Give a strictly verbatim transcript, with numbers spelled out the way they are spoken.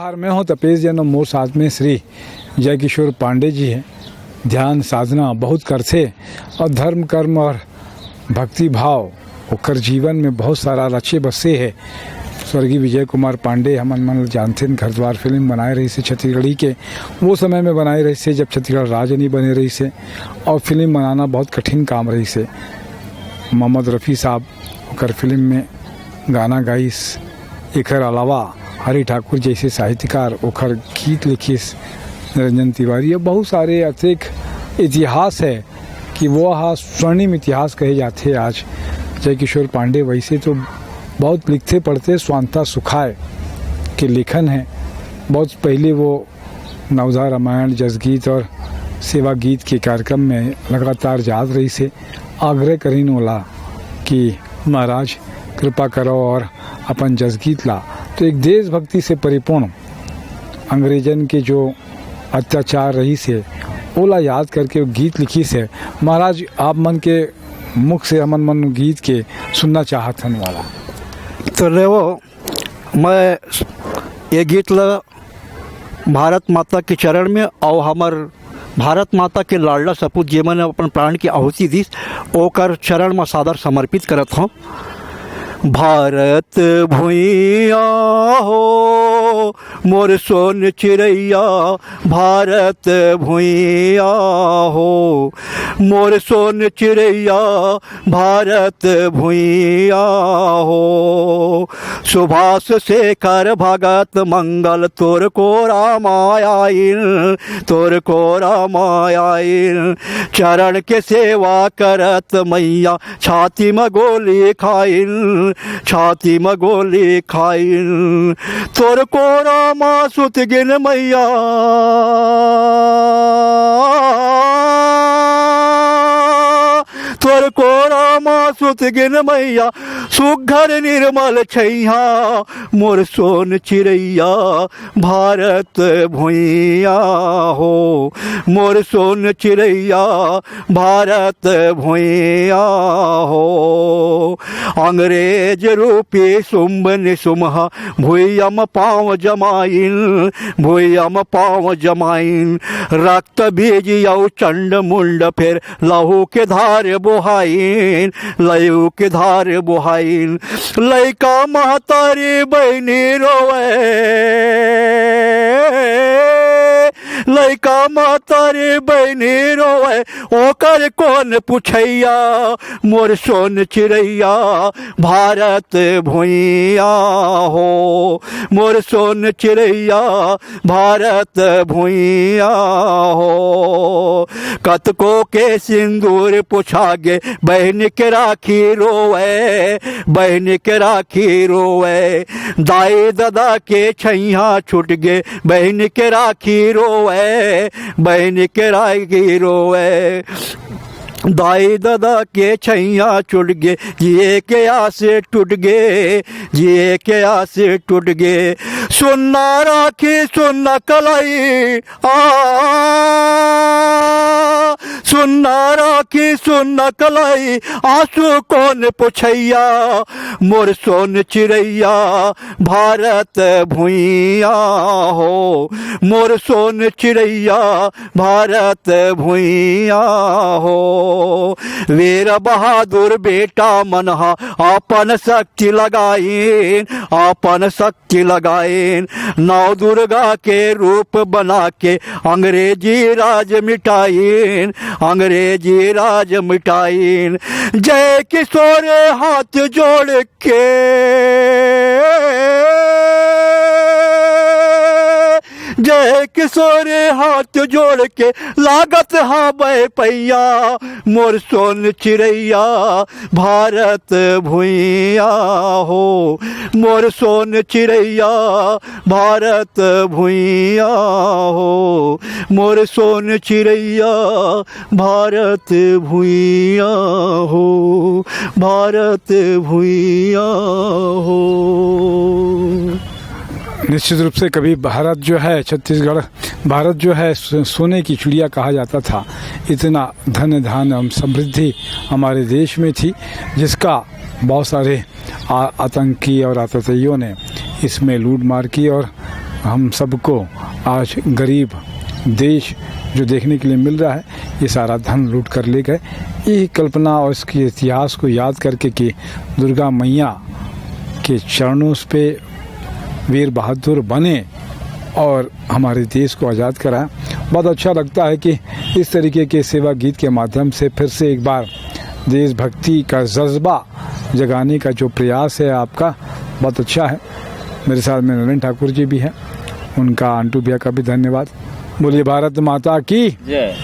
नमस्कार, मैं हूं तपेश जैन और मोर साथ में श्री जय किशोर पांडे जी हैं। ध्यान साधना बहुत करथे और धर्म, कर्म और भक्ति भाव ओकर जीवन में बहुत सारा रचे बसे हे। स्वर्गीय विजय कुमार पांडे, हमन मन ल जानथेन, घर द्वार फिल्म बनाए रहिस हे छत्तीसगढ़ी के, वो समय में बनाए रहिस हे जब छत्तीसगढ़ राज्य नहीं बने रहिस हे और फिल्म बनाना बहुत कठिन काम रहिस हे। मोहम्मद रफ़ी साहब ओकर फिल्म में गाना गाइस। एकर अलावा हरि ठाकुर जैसे साहित्यकार ओकर गीत लिखिस, निरंजन तिवारी, और बहुत सारे अतेक इतिहास है कि वो हा स्वर्णिम इतिहास कहे जाथे। आज जय किशोर पांडे वैसे तो बहुत लिखते पढ़ते, स्वांता सुखाय के लेखन है। बहुत पहले वो नवधा रामायण, जसगीत और सेवा गीत के कार्यक्रम में लगातार जात रहिस हे। आग्रह करिन ओला कि महाराज कृपा करो और अपन जसगीत ला। तो एक देशभक्ति से परिपूर्ण अंग्रेजन के जो अत्याचार रहिस हे, ओला याद करके वो गीत लिखिस हे। महाराज, आप मन के मुख से हमन मन गीत के सुनना चाहत हन वाला। तो लेवो, मैं ये गीत ल भारत माता के चरण में और हमर भारत माता के लाडला सपूत, जेमन अपन प्राण की आहुति दिस, ओकर चरण में सादर समर्पित करत हूँ। भारत भुइया हो मोर सोन चिड़ैया, भारत भुइया हो मोर सोन चिड़ैया, भारत भुइया हो। सुभाष शेखर भगत मंगल तोर कोरा मायाइन, तोर कोरा मायाइन। चरण के सेवा करत मैया छाती म गोली खाइन, छाती म गोली खाइन। तोर कोरा मा सुत गिन मैया, तोर कोरा मा सुत गिन मैया, सुघर निर्मल छैया मोर सोन चिड़ैया, भारत भुइया हो मोर सोन चिड़ैया, भारत भुइया हो। अंग्रेज रूपी सुम्भ निसुम्हा भुइया म पाँव जमाइन, भुइया म पाँव जमाइन। रक्त बीज अउ चंड मुंड फेर लहू के धार बोहाइन, लहू के धार बोहाइन। लइका महतारी बहिनी रोवे, लइका महतारी बहिनी रोवे, ओकर कोन पुछैया? मोर सोन चिड़ैया भारत भुइया हो, मोर सोन चिड़ैया भारत भुइया हो। कतको के सिंदूर पुछा गे, बहिन के राखी रोवे, बहिन के राखी रोवे। दाई ददा के छैया छूट गे, बहिन के राखी रोवे, बहिन के राखी रोवे। दाई ददा के छैया छूट गे, जिए के आस टूट गे, जिए के आस टूट गे। सुन्ना राखी सुन्ना कलाई, आ, सुन्ना राखी सुन्ना कलाई, आंसू कोन पुछैया? मोर सोन चिड़ैया भारत भुइया हो, मोर सोन चिड़ैया भारत भुइया हो। वीर बहादुर बेटा मन हा अपन शक्ति लगाइन, अपन शक्ति लगाइन। नौ दुर्गा के रूप बना के अंग्रेजी राज मिटाइन, अंग्रेजी राज मिटाइन। जय किशोर हाथ जोड़ के, जय किशोर हाथ जोड़ के लागत हावय पैया, मोर सोन चिड़ैया भारत भुइया हो, मोर सोन चिड़ैया भारत भुइया हो, मोर सोन चिड़ैया भारत भुइया हो, भारत भुइया हो। निश्चित रूप से कभी भारत जो है, छत्तीसगढ़, भारत जो है सो-, सोने की चिड़िया कहा जाता था। इतना धन धान एवं समृद्धि हमारे देश में थी, जिसका बहुत सारे आ-, आतंकी और आतताइयों ने इसमें लूट मार की और हम सबको आज गरीब देश जो देखने के लिए मिल रहा है, ये सारा धन लूट कर ले गए। यही कल्पना और इसके इतिहास को याद करके कि दुर्गा मैया के चरणों पे वीर बहादुर बने और हमारे देश को आज़ाद कराएं। बहुत अच्छा लगता है कि इस तरीके के सेवा गीत के माध्यम से फिर से एक बार देशभक्ति का जज्बा जगाने का जो प्रयास है आपका, बहुत अच्छा है। मेरे साथ में नरेंद्र ठाकुर जी भी हैं, उनका, आंटू भैया का भी धन्यवाद। बोलिए भारत माता की। जय।